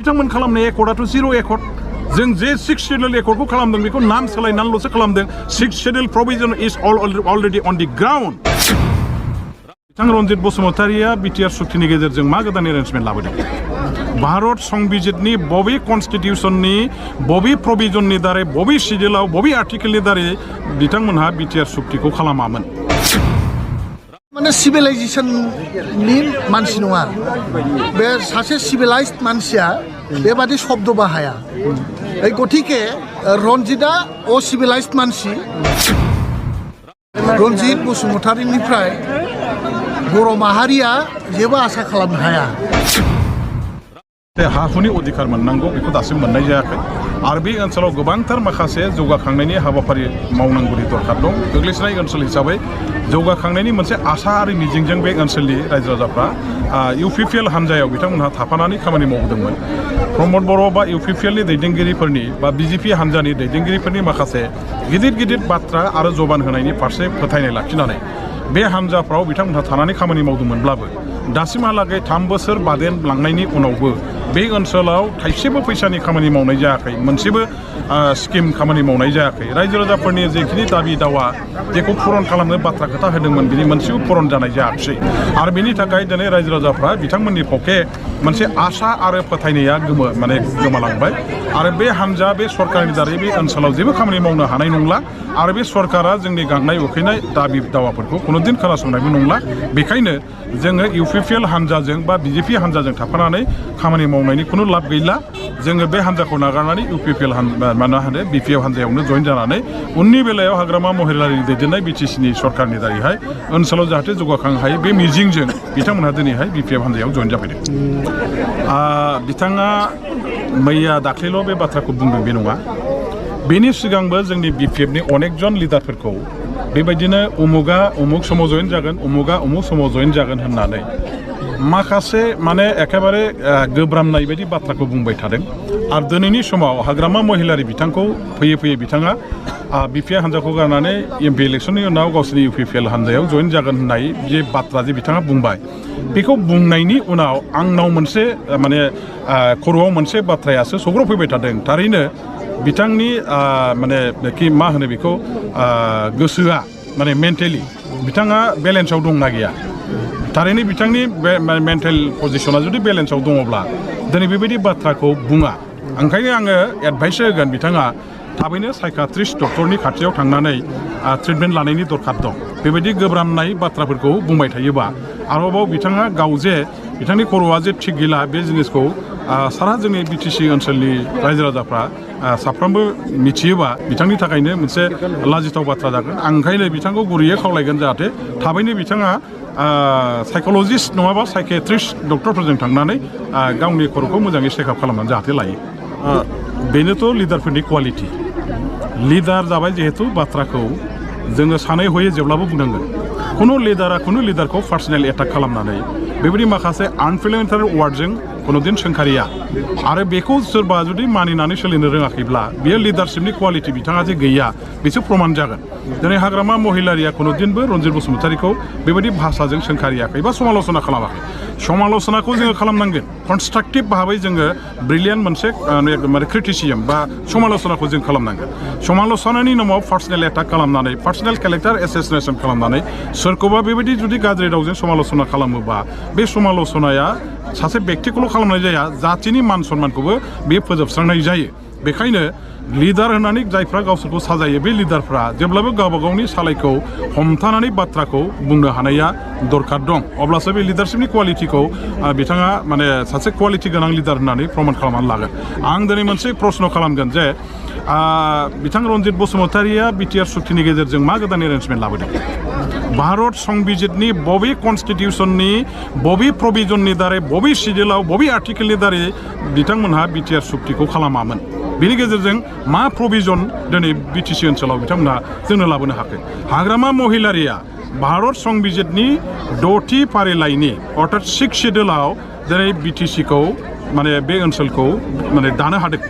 बिथांमोन खालामनाय एकर्डआथ' 0 एकर्ड जों जे 6 शेड्यूल एकर्डखौ खालामदों बेखौ नाम सोलायनानैल'सो खालामदों 6 schedule provision is already on the ground बिथां रन्जित बसुमतारीया बिटिआर सुक्तिनि गेजेरजों मा गोदान एरेन्जमेन्ट लाबोदों भारत संबिजितनि बबे कन्स्टिटिउसननि बबे प्रभिजननि दारै बबे शेड्यूलाव बबे आर्टिकेलनि दारै बिथांमोनहा बिटिआर सुक्तिखौ खालामामोन माने सिभिलाइजेशननि मानसि नङा बे सासे सिभिलाइज्ड मानसिया बेबादि शब्द बाहाया गतिके रन्जितआ असिभिलाइज्ड मानसि रन्जित बसुमतारीनिफ्राय बर' माहारिया जेबो आसा खालामनो हाया हाहुनि अधिकार मोननांगौ बेखौ दासिम मोननाय जायाखै आरो बे ओनसोलाव गोबांथार माखासे जौगाखांनायनि हाबाफारि मावनांगौनि दरकार दं गोग्लैसोनाय ओनसोल हिसाबै जौगाखांनायनि मोनसे आसा आरो मिजिंजों बे ओनसोलनि रायजो राजाफ्रा इउपिपिएल हान्जायाव बिथांमोनहा थाफानानै खामानि मावदोंमोन प्रमद बर' बा इउपिपिएलनि दैदेनगिरिफोरनि बा बिजेपि हान्जानि दैदेनगिरिफोरनि माखासे गिदिर गिदिर बाथ्रा आरो जबान होनायनि फारसे फोथायनाय लाखिनानै बे हान्जाफ्राव बिथांमोनहा थानानै खामानि मावदोंमोनब्लाबो दासिमहालागै 3 बोसोर बादेनलांनायनि उनावबो बे ओनसोलाव थाइसेबो फैसानि खामानि मावनाय जायाखै मोनसेबो स्किम खामानि मावनाय जायाखै रायजो राजाफोरनि जेखिनि दाबि दावा जेखौ पुरन खालामनो बाथ्रा खोथा होदोंमोन बिनि मोनसेबो पुरन जानाय जायाखै आरो बेनि थाखाय दिनै रायजो राजाफ्रा बिथांमोननि पके मोनसे आसा आरो फोथायनाया गोमालांबाय आरो बे हान्जा बे सरकारनि दारै बे ओनसोलाव जेबो खामानि मावनो हानाय नंला आरो बे सरकारा जोंनि गांनाय उखैनाय दाबि दावाफोरखौ खुनुदिन खोनासंनायबो नंला बेखायनो जोङो इउपिपिएल हान्जाजों बा बिजेपि हान्जाजों थाफानानै खामानि मावनायनि खुनु लाब गैला जोङो बे हान्जाखौ नागारनानै इउपिपिएल बिपिएफ हान्जायावनो जइन जानानै उननि बेलायाव हाग्रामा महिलारिनि दैदेननाय बिटिसिनि सरकारनि दारैहाय ओनसोलाव जाहाथे जौगाखांनो हायो बे मिजिंजों बिथांमोनहा दिनैहाय बिपिएफ हान्जायाव जइन जाफैदों बिथाङा मैया दाख्लैल' बे बाथ्राखौ बुंदों बे नङा बेनि सिगांबो जोंनि बिपिएफनि अनेकजन लिडारफोरखौ बेबायदिनो उमुगा उमुक समाव जइन जागोन उमुगा उमुक समाव जइन जागोन होननानै माखासे माने एखेबारे गोब्रामनाय बायदि बाथ्राखौ बुंबाय थादों आरो दिनैनि समाव हाग्रामा महिलारि बिथांखौ फैयै फैयै बिथाङा बिपिएफ हान्जाखौ गारनानै एमपि इलेक्सननि उनाव गावसोरनि इउपिपिएल हान्जायाव जइन जागोन होननाय जे बाथ्रा जे बिथाङा बुंबाय बेखौ बुंनायनि उनाव आंनाव मोनसे माने खर'आव मोनसे बाथ्रायासो सौग्रावफैबाय थादों थारैनो बिथांनि माने कि मा होनो बेखौ गोसोआ माने मेन्टेलि बिथाङा बेलेन्सआव दंना गैया थारैनो बिथांनि मेन्टेल पजिशना जुदि बेलेन्सआव दङब्ला दिनै बेबायदि बाथ्राखौ बुङा ओंखायनो आङो एडभाइस होगोन बिथाङा थाबैनो साइकाट्रिस्ट डक्टरनि खाथियाव थांनानै ट्रिटमेन्ट लानायनि दरकार दं बेबायदि गोब्रामनाय बाथ्राफोरखौ बुंबाय थायोबा आरोबाव बिथाङा गाव जे बिथांनि खर'आ जे थिग गैला बे जिनिसखौ सारा जोंनि बिटिसि ओनसोलनि रायजो राजाफ्रा साफ्रोमबो मिथियोबा बिथांनि थाखायनो मोनसे लाजिथाव बाथ्रा जागोन आं ओंखायनो बिथांखौ गुरैयै खावलायगोन जाहाथे थाबैनो बिथाङा साइक'लजिस्ट नङाबा साइकेट्रिस्ट डक्टरफोरजों थांनानै गावनि खर'खौ मोजाङै चेकआप खालामनानै जाहाथे लायो बेनोथ' लिडारफोरनि क्वालिटि लिडार जाबाय जिहेतु बाथ्राखौ जोङो सानै हयै जेब्लाबो बुंनांगोन खुनु लिडारखौ पार्सनेल एटाक खालामनानै बेबायदि माखासे आनपार्लियामेन्टारि वार्डजों खुनुदिन सोंखारिया आरो बेखौ सोरबा जुदि मानिनानै सोलिनो रोङाखैब्ला बेयो लिडारशिपनि क्वालिटि बिथाङा जे गैया बेसो प्रमान जागोन दिनै हाग्रामा महिलारिया खुनुदिनबो रन्जित बसुमतारीखौ बेबायदि भाषाजों सोंखारियाखै बा समाल'सना खालामाखै समाल'सनाखौ जोङो खालामनांगोन कनस्ट्राक्टिभ भाबै जोङो ब्रिलियान्ट मोनसे क्रिटिसिजम बा समाल'सनाखौ जों खालामनांगोन समाल'सनानि नामाव पार्सनेल एटाक खालामनानै पार्सनेल केरेक्टार एसेसिनेसन खालामनानै सोरखौबा बेबायदि जुदि गाज्रि रावजों समाल'सना खालामोबा बे समाल'सनाया सासे बेक्तिखौल' खालामनाय जाया जातिनि मान सन्मानखौबो बे फोजोबस्रांनाय जायो बेखायनो लिडार होननानै जायफ्रा गावसोरखौ साजायो बे लिडारफ्रा जेब्लाबो गावबा गावनि सालायखौ हमथानानै बाथ्राखौ बुंनो हानाया दरकार दं अब्लासो बे लिडारशिपनि क्वालिटिखौ बिथाङा माने सासे क्वालिटि गोनां लिडार होननानै प्रमान खालामनानै लागोन आं दिनै मोनसे प्रश्न खालामगोन जे बिथां रन्जित बसुमतारीया बिटिआर सुक्तिनि गेजेरजों मा गोदान एरेन्जमेन्ट लाबोदों भारत संबिजितनि बबे कन्स्टिटिउसननि बबे प्रभिजननि दारै बबे शेड्यूलाव बबे आर्टिकेलनि दारै बिथांमोनहा बिटिआर सुक्तिखौ खालामामोन बेनि गेजेरजों मा प्रभिजन दिनै बिटिसि ओनसोलाव बिथांमोनहा जोंनो लाबोनो हाखै हाग्रामा महिलारिया भारत संबिजितनि 6थि फारिलाइनि अर्थात 6 शेड्यूलाव दिनै बिटिसिखौ माने बे ओनसोलखौ माने दानो हादों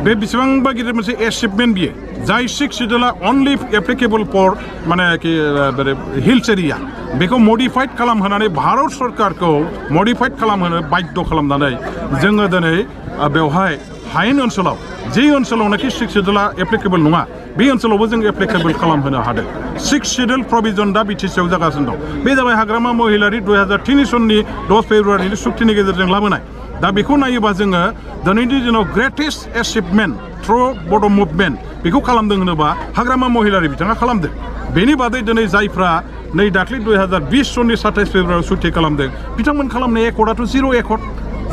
बे बेसेबांबा गिदिर मोनसे एचिभमेन्ट बियो जाय 6 शेड्यूला अनलि एप्लिकेबल फर माने हिल्स एरिया बेखौ मडिफाइड खालामहोनानै भारत सरकारखौ मडिफाइड खालामहोनो बाध्य खालामनानै जोङो दिनै बेवहाय हायेन ओनसोलाव जे ओनसोलावनाखि 6 शेड्यूलआ एप्लिकेबल नङा बे ओनसोलावबो जों एप्लिकेबल खालामहोनो हादों 6 शेड्यूल प्रभिजन दा बिटिसिआव जागासिनो दं बे जाबाय हाग्रामा महिलारि 2003 सननि 10 फेब्रुवारिनि सुक्तिनि गेजेरजों लाबोनाय दा बेखौ नायोबा जोङो दिनैनि दिनाव ग्रेटेस्ट एचिभमेन्ट थ्रु बड' मुभमेन्ट बेखौ खालामदों होनोबा हाग्रामा महिलारि बिथाङा खालामदों बेनि बादै दिनै जायफ्रा नै दाख्लै 2020 सननि 27 फेब्रुवारियाव सुक्ति खालामदों बिथांमोन खालामनाय एकर्डआथ' 0 एकर्ड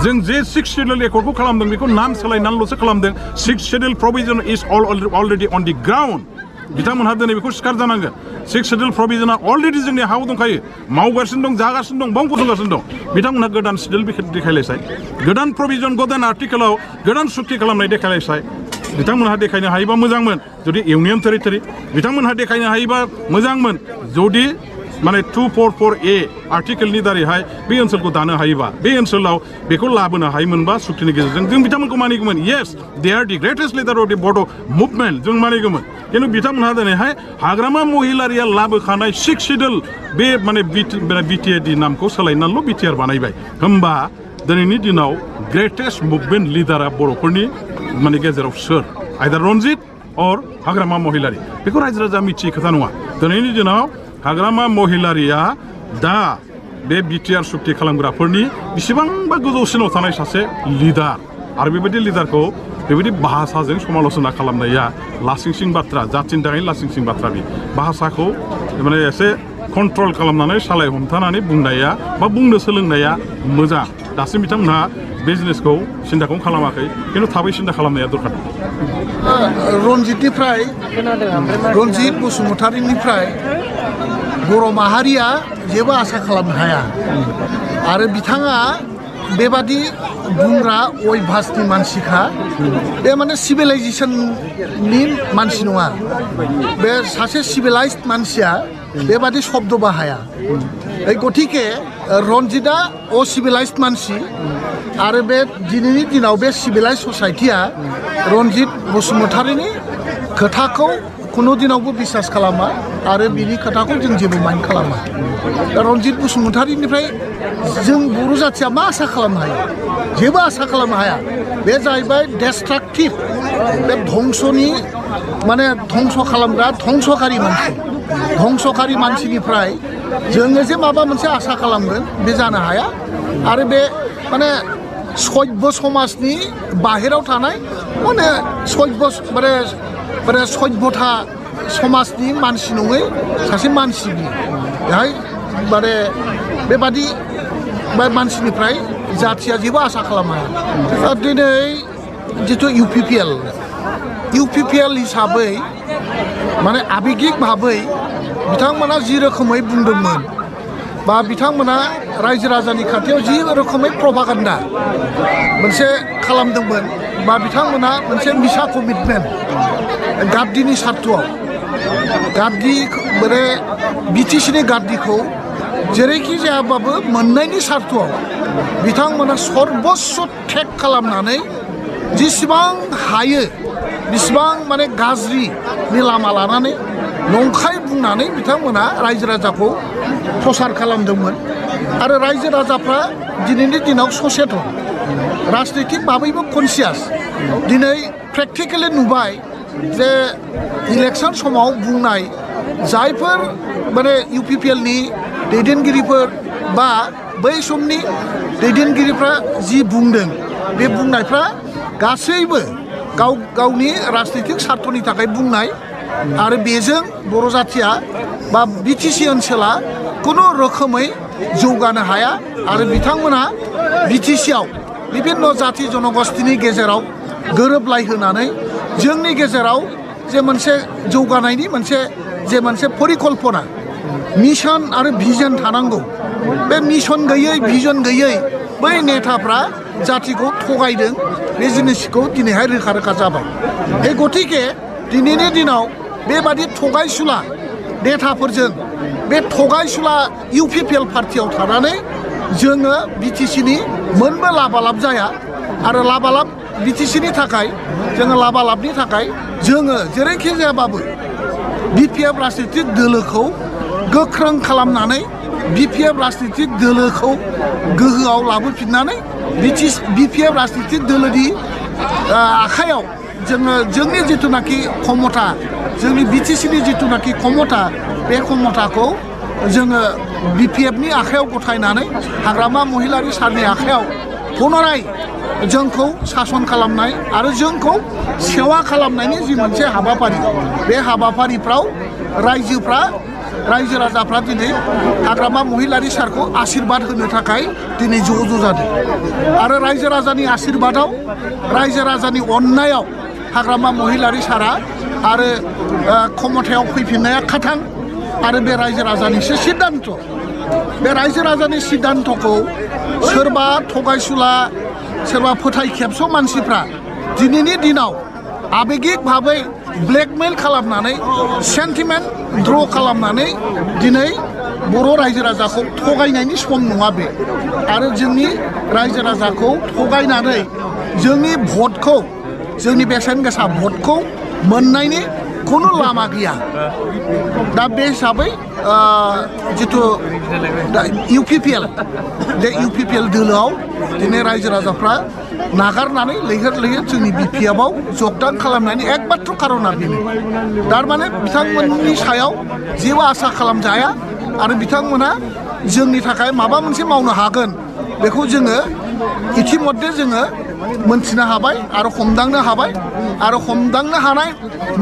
जों जे 6 शेड्यूल एकर्डखौ खालामदों बेखौ नाम सोलायनानैल'सो खालामदों 6 शेड्यूल प्रभिजन इज अलरेडि अन दि ग्राउन्ड बिथांमोनहा दिनै बेखौ सिखार जानांगोन 6 शेड्यूल प्रभिजना अलरेडि जोंनि हायाव दंखायो मावगासिनो दं जागासिनो दं बावगासिनो दं बिथांमोनहा गोदान शेड्यूल देखायलायसाय गोदान प्रभिजन गोदान आर्टिकेलाव गोदान सुक्ति खालामनाय देखायलायसाय बिथांमोनहा देखायनो हायोबा मोजांमोन जुदि इउनियन टेरिटरि बिथांमोनहा देखायनो हायोबा मोजांमोन जुदि माने 244A आर्टिकेलनि दारैहाय बे ओनसोलखौ दानो हायोबा बे ओनसोलाव बेखौ लाबोनो हायोमोनबा सुक्तिनि गेजेरजों जों बिथांमोनखौ मानिगौमोन yes they are the greatest leader of the Bodo' movement जों मानिगौमोन खिन्थु बिथांमोनहा दिनैहाय हाग्रामा महिलारिया लाबोखानाय 6 शेड्यूल बे माने बिटिआरनि नामखौ सोलायनानैल' बिटिआर बानायबाय होमबा दिनैनि दिनाव ग्रेटेस्ट मुभमेन्ट लिडारा बर'फोरनि माने गेजेराव सोर आइदार रन्जित और हाग्रामा महिलारि बेखौ रायजो राजा मिथियै खोथा नङा दिनैनि दिनाव हाग्रामा महिलारिया दा बे बिटिआर सुक्ति खालामग्राफोरनि बेसेबांबा गोजौसिनाव थानाय सासे लिडार आरो बेबायदि लिडारखौ बेबायदि भाषाजों समाल'सना खालामनाया लासिंसिं बाथ्रा जाथिनि थाखाय लासिंसिं बाथ्रा बे भाषाखौ माने एसे कन्ट्रल खालामनानै सालाय हमथानानै बुंनाया बा बुंनो सोलोंनाया मोजां दासिम बिथांमोनहा बिजनेसखौ सिन्थाखौ खालामाखै खिन्थु थाबै सिन्था खालामनाया दरकार रन्जित बसुमतारीनिफ्राय बर' माहारिया जेबो आसा खालामनो हाया आरो बिथाङा बेबादि बुंग्रा अयभासनि मानसिखा बे माने सिभिलाइजेसननि मानसि नङा बे सासे सिभिलाइज्ड मानसिया बेबादि शब्द बाहाया गतिके रन्जितआ असिभिलाइज्ड मानसि आरो बे दिनैनि दिनाव बे सिभिलाइज्ड ससाइटिया रन्जित बसुमतारीनि खोथाखौ कुनु दिनावबो बिसास खालामा आरो बिनि खोथाखौ जों जेबो माइन खालामा रन्जित बसुमतारीनिफ्राय जों बर' जाथिया मा आसा खालामनो हायो जेबो आसा खालामनो हाया बे जाहैबाय डेस्ट्राक्टिभ बे धंसनि माने धंस खालामग्रा धंसकारि मानसिनिफ्राय जोङो जे माबा मोनसे आसा खालामगोन बे जानो हाया आरो बे माने सभ्य समाजनि बाहेराव थानाय माने सभ्यता समाजनि मानसि नङै सासे मानसि बेहाय माने बेबादि मानसिनिफ्राय जाथिया जेबो आसा खालामनो हाया दिनै जिथु इउपिपिएल हिसाबै माने आबेगिक भाबै बिथांमोना जि रोखोमै बुंदोंमोन बा बिथांमोना रायजो राजानि खाथियाव जि रोखोमै प्रपागान्डा मोनसे खालामदोंमोन बा बिथांमोना मोनसे मिसा कमिटमेन्ट गार्दिनि सार्थआव गार्दि माने बिटिसिनि गार्दिखौ जेरैखि जायाबाबो मोननायनि सार्थआव बिथांमोना सर्बस्व टेक खालामनानै जेसेबां हायो बिसिबां माने गाज्रिनि लामा लानानै नंखाय बुंनानै बिथांमोना रायजो राजाखौ प्रसार खालामदोंमोन आरो रायजो राजाफ्रा दिनैनि दिनाव सचेतन राजनितिक भाबैबो कनसियास दिनै प्रेक्टिकेलि नुबाय जे इलेक्सन समाव बुंनाय जायफोर माने इउपिपिएलनि दैदेनगिरिफोर बा बै समनि दैदेनगिरिफ्रा जि बुंदों बे बुंनायफ्रा गासैबो गावनि राजनितिक सार्थनि थाखाय बुंनाय आरो बेजों बर' जाथिया बा बिटिसि ओनसोला खुनु रोखोमै जौगानो हाया आरो बिथांमोना बिटिसिआव बिभिन्न जाति जनगोष्ठीनि गेजेराव गोरोबलायहोनानै जोंनि गेजेराव जे मोनसे जौगानायनि मोनसे परिकल्पना मिशन आरो भिजन थानांगौ बे मिशन गैयै भिजन गैयै बै नेताफ्रा जातिखौ थगायदों बे जिनिसखौ दिनैहाय रोखा रोखा जाबाय बे गतिके दिनैनि दिनाव बेबादि थगायसुला नेताफोरजों बे थगायसुला इउपिपिएल पार्टियाव थानानै जोङो बिटिसिनि मोनबो लाबालाब जाया आरो लाबालाब बिटिसिनि थाखाय जोङो लाबालाबनि थाखाय जोङो जेरैखि जायाबाबो बिपिएफ राजनितिक दोलोखौ गोख्रों खालामनानै बिपिएफ राजनितिक दोलोखौ गोहोआव लाबोफिननानै बिपिएफ राजनितिक दोलोनि आखायाव जोंनि जिथुनाखि क्षमता जोंनि बिटिसिनि जिथुनाखि क्षमता बे क्षमताखौ जोङो बिपिएफनि आखायाव गथायनानै हाग्रामा महिलारि सारनि आखायाव पुनराय जोंखौ सासन खालामनाय आरो जोंखौ सेवा खालामनायनि जि मोनसे हाबाफारि बे हाबाफारिफ्राव रायजो राजाफ्रा दिनै हाग्रामा महिलारि सारखौ आशीर्बाद होनो थाखाय दिनै ज' जादों आरो रायजो राजानि आशीर्बादाव रायजो राजानि अननायाव हाग्रामा महिलारि सारा आरो क्षमतायाव फैफिननाया खाथां आरो बे रायजो राजानिसो सिद्धान्त बे रायजो राजानि सिद्धान्तखौ सोरबा थगायसुला सोरबा फोथायखेबस' मानसिफ्रा दिनैनि दिनाव आबेगिक भाबै ब्लेकमेल खालामनानै सेन्टिमेन्ट ड्र खालामनानै दिनै बर' रायजो राजाखौ थगायनायनि सम नङा बे आरो जोंनि रायजो राजाखौ थगायनानै जोंनि भटखौ जोंनि बेसेन गोसा भटखौ मोननायनि खुनु लामा गैया दा बे हिसाबै जिथु इउपिपिएल बे इउपिपिएल दोलोआव दिनै रायजो राजाफ्रा नागारनानै लैहोर जोंनि बिपिएफआव जगदान खालामनायनि एकमात्र कारना बेनो थारमाने बिथांमोननि सायाव जेबो आसा खालामजाया आरो बिथांमोना जोंनि थाखाय माबा मोनसे मावनो हागोन बेखौ जोङो इतिमध्ये जोङो मोनथिनो हाबाय आरो हमदांनो हाबाय आरो हमदांनो हानाय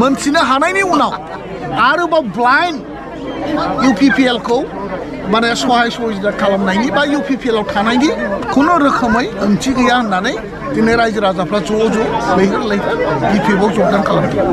मोनथिनो हानायनि उनाव आरोबाव ब्लाइन्ड इउपिपिएलखौ माने सहाय सहिदा खालामनायनि बा इउपिपिएलआव थानायनि खुनु रोखोमै ओंथि गैया होननानै दिनै रायजो राजाफ्रा ज' लैहोर बिपिएफआव जगदान खालामदों।